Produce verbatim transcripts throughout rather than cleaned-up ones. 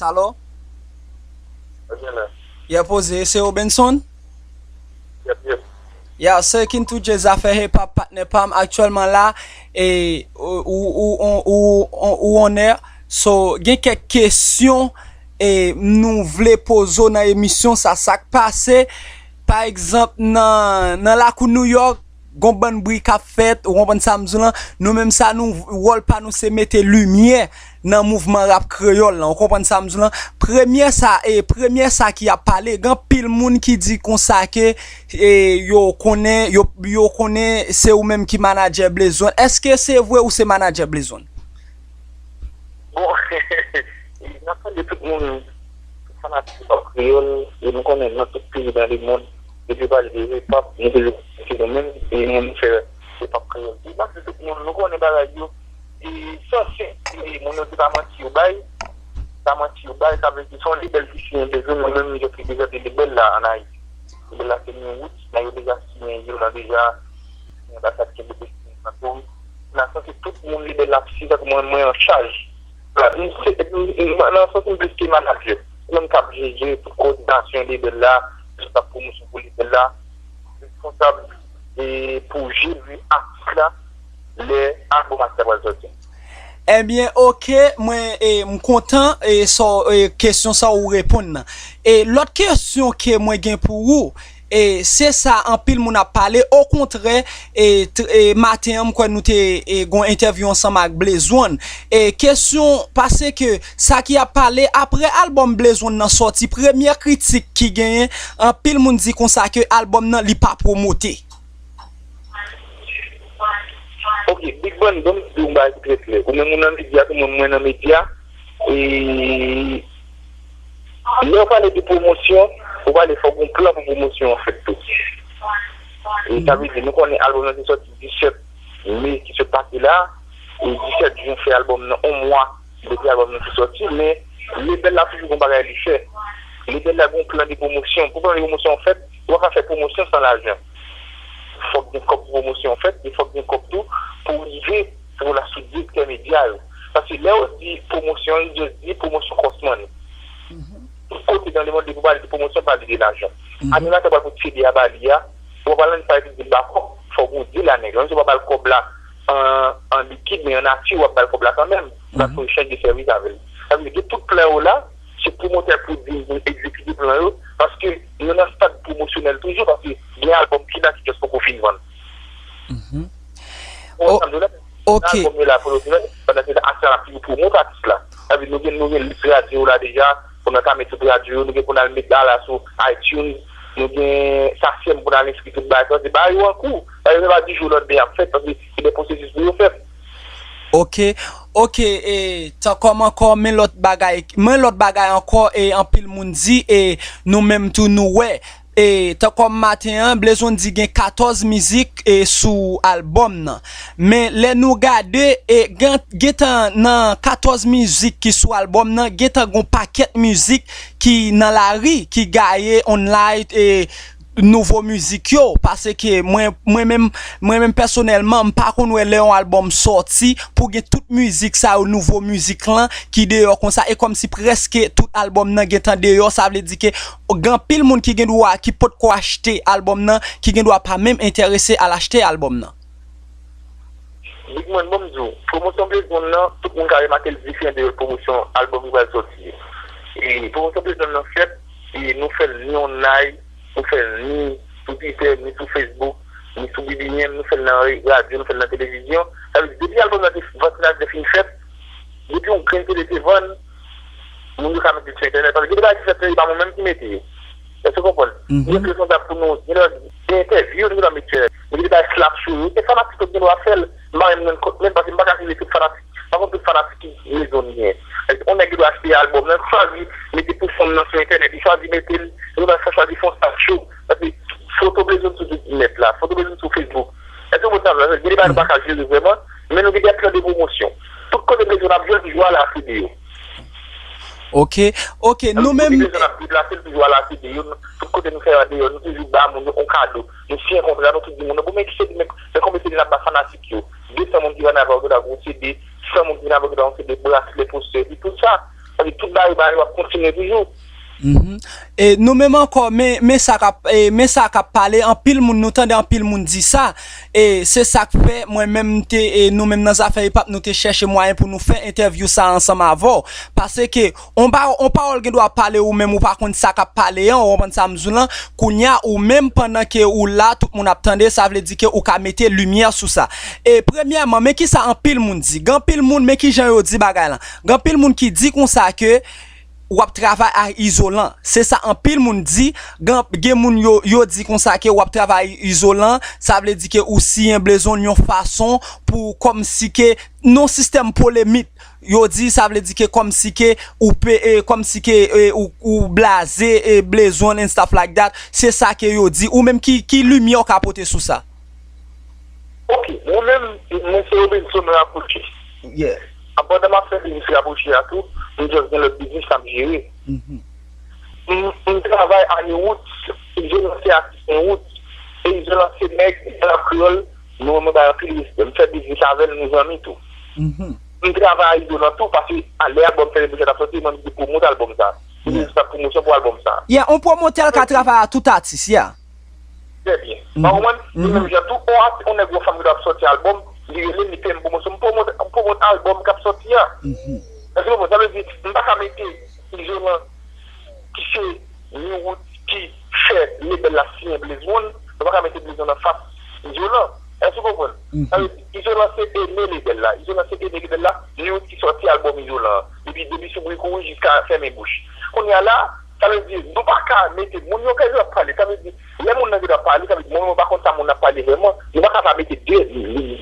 Alo? Ebyen la. Yè poze, se Robenson? Yep, yep. Ya, se Kintu J Zafè Hip Hop patnè pa m aktyèlman la, e ou, ou, ou, ou, ou, ou onè. So, gen kèk kesyon e nou vle poze w nan emisyon sa, sa k pase. Pa egzanp, nan, nan lakou Nouyòk, gon bann bri k ap fèt, ou konprann sa m di w lan? Nou menm sa, nou, wòl pa nou se mete limyè nan mouvman rap kreyòl lan, ou konprann sa m di w lan? Premye sa, e premye sa ki ap pale, gen anpil moun ki di konsa ke e yo konnen, yo, yo konnen se ou menm ki manadjè Blaze One. Èske se vre ou se manadjè Blaze One? Bon, n ap salye tout moun, tout fanatik hip hop kreyòl, e nou konnen nan tout peyi dans le monde, depi yo pale de hip hop, nou toujou se nou menm, e nou, nou fè hip hop kreyòl. E m ap di tout moun, nou konnen bagay yo, e sanse, e moun yo se pa manti yo bay, pa manti yo bay, sa vle di se yon lebèl ki siyen Blaze One, mwen menm, jan ki deja te lebèl la ann Ayiti. Ebyen la se New Roots, nèg yo deja siyen, yo nan deja, anbasad kenbe Destiny Santorum. Nan sans ke tout moun lebèl la ap siyen, tankou mwen, mwen an chaj. La, m se, m, m, nan sans m plis ke manadjè. Se mwen k ap jere tout kowòdinasyon lebèl la, tout ap pwomosyon pou lebèl la. Responsab, e, pou jere atis la, lè albòm atis la pral sòti. Ebyen, oke, mwen, e, m kontan, e, sa w, e, kesyon sa w ou reponn nan. E lòt kesyon ke mwen gen pou ou, e, se sa anpil moun ap pale. Okontrè, e, tr-, e, maten an, m kwè nou te, e, gon entèvyou ansanm ak Blaze One. E kesyon, paske sa ki ap pale, apre albòm Blaze One nan sòti, premye kritik ki genyen, anpil moun di konsa ke albòm nan, li pa pwomote. Ok, Big Ban, ban m di w yon bagay ki trè klè. Ou menm ou nan medya, tou mwen, mwen nan medya. E lè w pale de pwomosyon, ou pale fòk gon plan pou pwomosyon an fèt tou. E sa vle di, nou konnen albòm nan te sòti disèt me ki sot pase la, e disèt jen fè albòm nan, yon mwa depi albòm nan te sòti, men lebèl la toujou gon bagay li fè. Lebèl la gon plan de pwomosyon. Pou plan de pwomosyon an fèt, ou pa ka fè pwomosyon san lajan. Fòk gen kòb pou pwomosyon an fèt, e fòk gen kòb tou pou rive pou la sou direktè medya yo. Paske lè yo di pwomosyon, yo just di pwomosyon kòsman. Tout kote dans le monde, depi w pale de pwomosyon, pale de lajan. Animatè pral pot C D a ba li a, ou pa pral annik pale de dil ba kòb, fòk gon dil a nèg la. Menm si w pa ba l kòb la an, an likid, men an nati, w ap ba l kòb la kanmenm. Ou ka fè echanj de sèvis avè l. Sa vle di, gen tout plan yo la, se pwomotè pou di, pou egzekite plan yo, paske nou nan stad pwomosyonèl toujou, paske gen albòm ki la ki just poko fin vann. Ou konprann sa m di w la? Ok. Albòm yo la pou yo fini, pandan se tan atis la ap toujou pwomot atis la. Sa vle di nou gen, nou gen lis radyo la deja, pou n ta met tout radyo yo, nou gen pou n al met la la sou iTunes, nou gen SACEM pou n al enskri tout bagay sa, se bagay yo an kou. Bagay yo se pa di jou lòt men y ap fèt, paske se de pwosesis pou yo fèt. Ok, ok, e, tan kòm ankò, men lòt bagay, men lòt bagay ankò, e, anpil moun di, e, nou menm tou nou wè, e, tan kòm maten an, Blaze One di gen katòz mizik, e, sou albòm nan. Men lè nou gade, e, gen, gentan nan katòz mizik ki sou albòm nan, gentan gon pakèt mizik ki nan lari, ki gaye online, e, nouvo mizik yo, paske mwen, mwen menm, mwen menm pèsonèlman, m pa konn wè lè yon albòm sòti pou gen tout mizik sa yo, nouvo mizik lan ki deyò konsa, e kòmsi prèske tout albòm nan gentan deyò, sa vle di ke gen anpil moun ki gen dwa, ki potko achte albòm nan, ki gen dwa pa menm enterese al achte albòm nan. Big Man, ban m di w, pwomosyon Blaze One nan, tout moun ka remake l diferan de lòt pwomosyon albòm ki pral sòti yo. E pwomosyon Blaze One nan fèt, e nou fè l ni online, nou fè l ni sou Twitter, ni sou Facebook, ni sou B B M, nou fè l nan re-, radyo, nou fè l nan televizyon. Sa vle di, depi albòm nan te, vant la te fin fèt, depi yon grenn C D te vann, moun yo ka mete l sou entènèt. Paske gen de bagay ki fèt, se pa mwen menm ki mete yo. Èske w konprann? Nou responsab pou nou, gen de entèvyou, nou ta met sou entènèt. Men gen de bagay slap show yo, se fanatik yo ki gen dwa fè l. M pa menm rann kont menm, paske m pa ka site tout fanatik. M pa konn tout fanatik ki Blaze One gen. Yon nèg ki dwe achte albòm nan, li chwazi mete pou fanm nan sou entènèt, li chwazi mete l, li chwazi fè yon slap show. Paske foto Blaze One sou tout nèt la, foto Blaze One sou Facebook. Èske w konprann sa m di la? Gen de bagay nou pa ka jere vrèman, men nou gen de plan de pwomosyon. Tout kote Blaze One ap jwe, toujou ale achte de yo. Ok, ok, nou menm. Tout kote Blaze One ap deplase, l toujou ale achte de yo. Tout kote nou fè andeyò, nou toujou ba moun yo yon kado. Nou siyen kontra, nou tou di moun yo, bon, men ki se, men, men konbyen se de n ap ba fanatik yo? De san moun ki vin avè w, gen dwa gon C D, san moun ki vin avè w, gen dwa gon C D, braslè, postè, epi tout sa. Sa vle di tout bagay, bagay yo ap kontinye toujou. Mhm. E nou menm ankò, men, men sa k ap, e, men sa k ap pale, anpil moun, nou tande anpil moun di sa, e se sa k fè mwen menm m te, e nou menm nan zafè hip hop, nou te chèche mwayen pou nou fè entèvyou sa ansanm avè w. Paske on ba, on pawòl gen dwa pale ou menm ou pa konn sa k ap pale an, ou konprann sa m di w lan, kounye a ou menm pandan ke ou la, tout moun ap tande, sa vle di ke ou ka mete limyè sou sa. E premyèman, men kisa anpil moun di? Gen anpil moun, men kijan yo di bagay lan. Gen anpil moun ki di konsa ke w ap travay ak izolan. Se sa anpil moun di. Gen, gen moun yo, yo di konsa ke w ap travay izolan, sa vle di ke ou siyen blezon yon fason pou kòmsi ke nan sistèm polemik. Yo di sa vle di ke kòmsi ke ou pe, e, kòmsi ke, e, ou, ou blaze, e, blezon and stuff like that. Se sa ke yo di. Ou menm ki, ki limyè w ka pote sou sa? Ok, mwen menm, mwen se Robinson Rapouche. Yeah. Pandan m ap fè biznis Rapouche a tou, m just gen lòt biznis m ap jere. Mhm. M, m travay a New Roots, izolan se atis New Roots, e izolan se nèg, rap kreyòl, nou mwen bay anpil respè. M fè biznis avè l, nou zanmi tou. Mhm. M travay a izolan tou, paske a lè albòm Fèmen Bouch La t ap sòti, mwen m te pwomot albòm sa. M te Yeah. fè pwomosyon pou albòm sa. Yeah, on pwomotè ka travay a tout atis, yeah. Trè byen. Mhm. Ou konprann? Mhm. Menm jan tou, on, on nèg ou on fanm ki t ap sòti albòm, li rele m, li peye m pwomosyon, m pwomot, m pwomot albòm k ap sòti a. Mhm. Èske w konprann? Sa vle di, m pa ka mete izolan ki se New Roots ki fè lebèl la siyen Blaze One, nou pa ka mete Blaze One anfas izolan. Èske w konprann? Mhm. Sa vle di, izolan se ene lebèl la. Izolan se ene lebèl la, New Roots ki sòti albòm izolan an. Depi, depi sou Brico Rouge jiska Fèmen Bouch. Kounye a la, sa vle di, nou pa ka mete moun yo kay yo ap pale. Sa vle di, lè moun nan gen dwa pale, sa vle di, mwen, mwen pa konn sa moun nan ap pale vrèman. Nou pa ka pa mete de,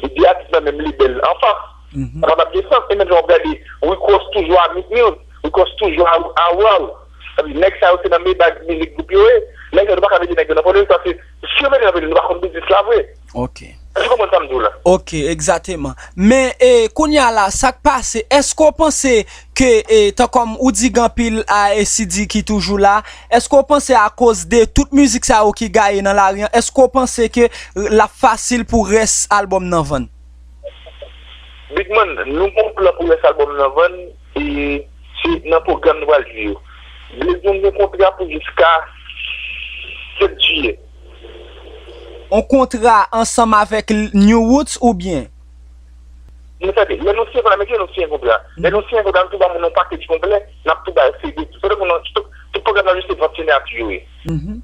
de atis nan menm lebèl anfas. Mhm. Sa pa t ap gen sans. E menm jan w ap gade, Rick Ross toujou a Meek Mill, Rick Ross toujou a, a Raw. Sa vle di, nèg sa yo se nan Maybach Music Group yo ye. Nèg sa yo, nou pa ka mete nèg yo nan polemik, paske si yo mete nan polemik, nou pa konn biznis la vre. Ok. Èske w konprann sa m di w la? Ok, egzakteman. Men, e, kounye a la, sa k pase, èske w panse ke, e, tankòm ou di gen anpil a, e, C D ki toujou la, èske w panse akoz de tout mizik sa yo ki gaye nan lari an, èske w panse ke l ap fasil pou rès albòm nan vann? Big Man, nou gen yon plan pou rès albòm nan vann, e se nan pwogram nou pral jwe yo. Blaze One gen kontra pou jiska sèt jiyè. On kontra ansanm avèk l-, New Roots oubyen? Nou tande, lè nou siyen kontra, mesye, nou siyen kontra. Lè nou siyen kontra, nou tou ba moun yon package konplè, n ap tou ba yo C D, tou. Sa vle di, nou, tout, tout pwogram nan jis se vant siyati yo ye. Mhm.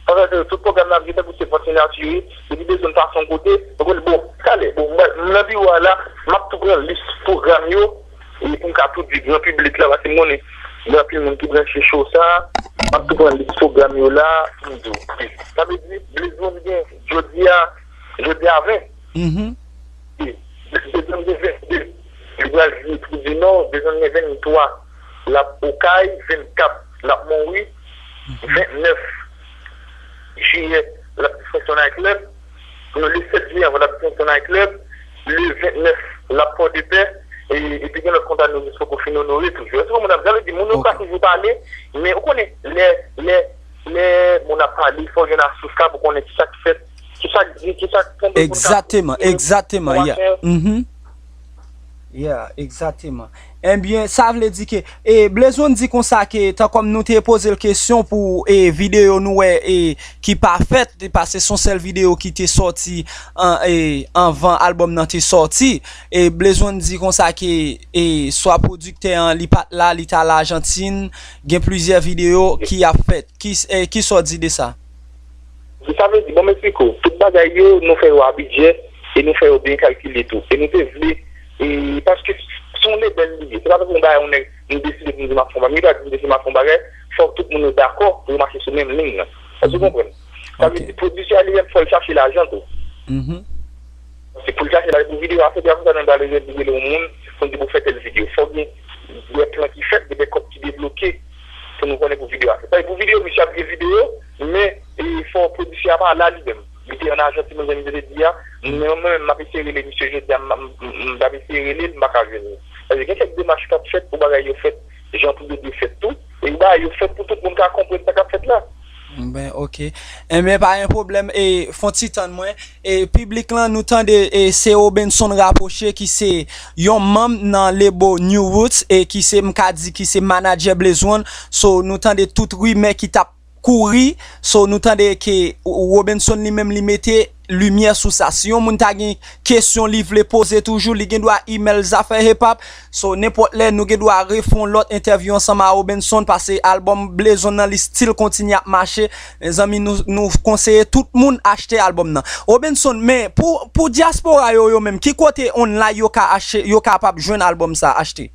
Paske tout pwogram n ap gen tankou se vant siyati yo ye, depi bezwen pase yon kote, nou konn, bon, talè, bon, mwen, m nan biwo a la, m ap tou pran lis pwogram yo, e pou m ka tou di gran piblik la, paske m konnen gen anpil moun ki branche cho sa, m ap tou pran lis pwogram yo la, pou m di w. Sa vle di, Blaze One gen, jodi a, jodi a ven. Mhm. Blaze One gen vennde, li pral jwe Twou di Nò, Blaze One gen venntwa, l ap Okay, vennkat, l ap Monwi, vennèf jiyè, l ap Distraction Night Club, non, le sèt jiyè, l ap Distraction Night Club, le vennèf, l ap Pòdepè, e, epi gen lòt kontra nou jis poko fin onore toujou. Èske w konprann? Sa vle di, moun yo ka toujou pale, men ou konnen, lè, lè, lè moun ap pale, fò w jwenn a sous la pou konnen ki sa k fèt, ki sa k di, ki sa k tonbe pou n ka... Egzakteman, egzakteman, yeah. Mhm. Yeah, egzakteman. Ebyen, sa vle di ke, e, Blaze One di konsa ke, tankòm nou te poze l kesyon pou, e, videyo nou wè, e, ki pa fèt, paske se yon sèl videyo ki te sòti an, e, anvan albòm nan te sòti. E, Blaze One di konsa ke, e, swa pwodiktè an, li pa t la, li t al Ajantin, gen plizyè videyo ki ap fèt. Ki, e, kisa w di de sa? Sa vle di, bon, m eksplike w, tout bagay yo, nou fè yo a bidjè e nou fè yo byen kalkile tou. E nou te vle, e, paske se yon lebèl li ye. Se pa tankou yon bagay, yon nèg, m deside pou m di m ap fè yon bagay. M pa di m deside m ap fè yon bagay, fòk tout moun yo dakò pou yo mache sou menm liy nan. Èske w konprann? Sa vle di, pwodiktè a li menm, fò l chache lajan tou. Se pou l chache lajan pou videyo a fèt, e apre sa, nou pral rele yon moun pou n di pou fè tèl videyo. Fòk gen de plan ki fèt, gen de kòb ki debloke pou nou konnen pou videyo a fèt. Sa vle di pou videyo, misye ap gen videyo, men, e, fò pwodiktè a pa la li menm. Li te an Ajantin, menm jan misye te di a, men mwen menm, m ap eseye rele misye jodi a, m, m, m, m t ap eseye rele l, m pa ka jwenn li. Sa vle di gen kèk demach k ap fèt pou bagay yo fèt jan pou yo dwe fèt tou, e bagay yo fèt pou tout moun ka konprann sa k ap fèt la. Ben, ok. Enben, pa gen pwoblèm. E, fè yon ti tann mwen. E, piblik lan, nou tande, e, se Robenson Rapproché ki se yon manm nan lebo New Roots e ki se, m ka di, ki se manadjè Blaze One. So, nou tande tout rimè ki t ap kouri. So, nou tande ke Robenson li menm li mete limyè sou sa. Si yon moun ta gen kesyon li vle poze toujou, li gen dwa email Zafè Hip Hop. So, nenpòt lè, nou gen dwa refè yon lòt entèvyou ansanm a Robenson, paske albòm Blaze One nan, li still kontinye ap mache. Mezanmi, nou, nou konseye tout moun achte albòm nan. Robenson, men pou, pou dyaspora yo, yo menm, ki kote online yo ka achte, yo kapab jwenn albòm sa achte?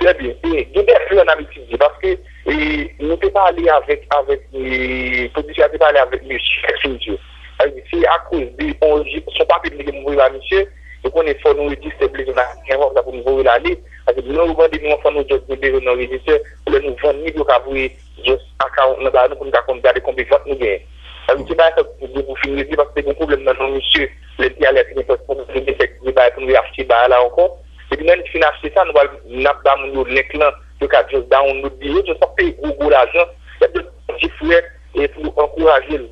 Trè byen. E, gen de fè n ap etidye, paske, e, nou te pale avèk, avèk, e, pwodiktè a te pale avèk mesye Kinje. Sa vle di, se akoz de yon reji-, se yon papye nou te voye ba misye, nou konnen fò nou rejistre Blaze One nan, gen fòm sa pou nou voye l ale, paske nou mande nou fò nou just gen bezwen nan rejistre, pou lè nou vann li, pou yo ka voye just account nan ba nou, pou nou ka konn gade konbyen vant nou genyen. Sa vle di, se bagay sa nou gen pou fin regle, paske te gen pwoblèm nan non misye, lè l te ale a te gen pwoblèm, nou te fèk gen bagay pou nou achte bagay la ankò. Epi lè n fin achte sa, nou pral, n ap ba moun yo link lan, yo ka just download li, yo just ap peye gwo gwo lajan, y ap just yon ti frè, e pou ankouraje l,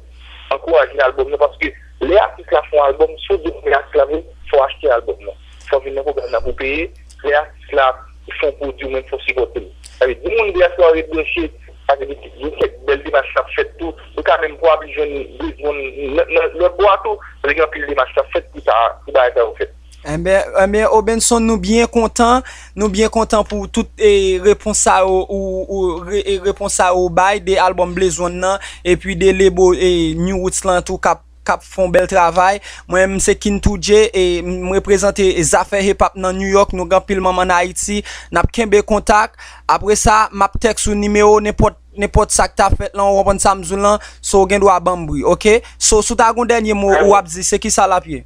ankouraje albòm nan, paske lè atis la fè yon albòm, si w di w renmen atis la vre, fò w achte albòm nan, fò w vin nan pwogram nan pou peye, lè atis la fè yon pwodui, ou menm fò w sipòte l. Sa vle di, moun dyaspora ret branche, paske gen, gen kèk bèl demach k ap fèt tou, ou ka menm pwobab jwenn Blaze One nan, nan lòt bò a tou, paske gen anpil demach k ap fèt pou sa, pou bagay sa yo fèt. Enben, enben, Robenson, nou byen kontan, nou byen kontan pou tout, e, repons sa yo, ou, ou, re-, e, repons sa yo ou bay de albòm Blaze One nan, epi de lebo, e, New Roots lan tou k ap, k ap fè yon bèl travay. Mwen, m se King two J, e m reprezante Zafè Hip Hop nan New York, nou gen anpil manm ann Ayiti, n ap kenbe kontak. Apre sa, m ap tèks ou nimewo, nenpòt, nenpòt sa k ta fèt lan, ou konprann sa m di w lan, so w gen dwa ban m bri, ok? So, si w ta gen yon dènye mo ou ap di, se kisa l ap ye?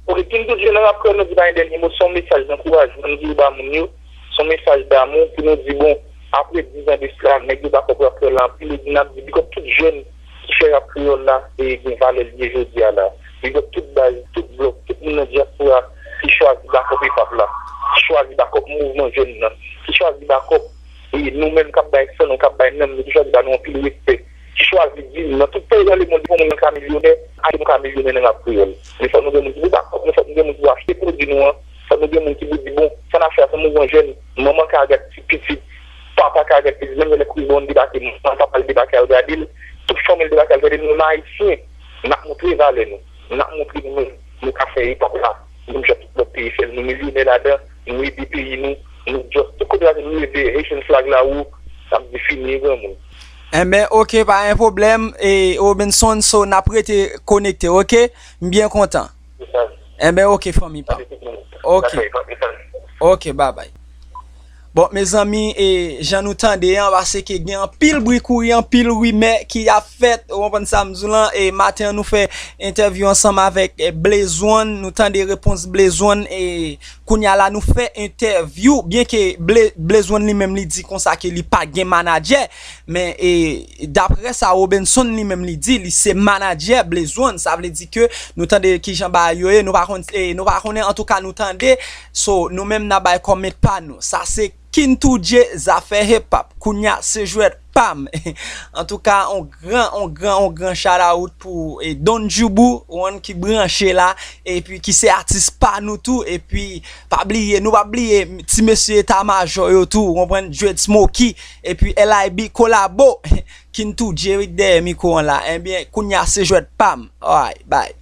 Ok, King two J nan rap kreyòl, nou di pa gen dènye mo, se yon mesaj ankourajman nou di ba moun yo, se yon mesaj damou pou nou di, bon, apre diz an de sila, nèg yo bakòp rap kreyòl la anpil, epi n ap di big up tout jèn ki fè rap kreyòl la e gen valè l ye jodi a la. Big up tout baz, tout blòk, tout moun nan dyaspora ki chwazi bakòp hip hop la, ki chwazi bakòp mouvman jèn nan, ki chwazi bakòp, e, nou menm k ap bay san nou, k ap bay nanm nou, ki chwazi ba nou anpil respè, ki chwazi di, nan tout peyi nan lemonn, pou moun ka milyonè, achte nou ka milyonè nan rap kreyòl. Men fòk nou gen moun ki pou bakòp nou, fòk nou gen moun ki pou achte pwodui nou an, fòk nou gen moun ki pou di, bon, sa n ap fè a, se mouvman jèn, manman ka gad ti pitit, papa ka gad pitit, menm lè Chris Brown debake, manman, papa l debake al gade l, tout fanmi l debake al gade l, nou menm Ayisyen, n ap montre valè nou, n ap montre nou menm, nou ka fè hip hop la, menm jan tout lòt peyi fè l, nou milyonè ladan, nou ede peyi nou, nou just, tout kote la, nou leve Haitian flag la wo, n ap di fini granmoun. Enben, ok, pa gen pwoblèm, e, Robenson, so, n ap rete konekte, ok? M byen kontan. Enben, ok, fanmi pa m. Ok. Ok, babay. Bon, mezanmi, e, jan nou tande an, paske gen anpil bri kouri, anpil rimè ki ap fèt, ou konprann sa m di w lan, e, maten an nou fè entèvyou ansanm avèk, e, Blaze One, nou tande repons Blaze One, e, kounye a la nou fè entèvyou, byenke Bla-, Blaze One li menm li di konsa ke li pa gen manadjè, men, e, daprè sa Robenson li menm li di, li se manadjè Blaze One, sa vle di ke nou tande kijan bagay yo ye, nou pa konn, e, nou pa konnen, antouka nou tande, so, nou menm n ap bay kòmant pa nou. Sa se King two J, Zafè Hip Hop, kounye a se jwèt pa m. Antouka, on gran, on gran, on gran shout out pou, e, Don Djoubou, ou konn, ki branche la, epi ki se atis pa nou tou, epi pa bliye, nou pa bliye ti mesye eta majò yo tou, ou konprann, Dread Smoky, epi L I B kolabo, King two J wi k dèyè mikwo an la. Ebyen, kounye a se jwèt pa m. Alright, bye.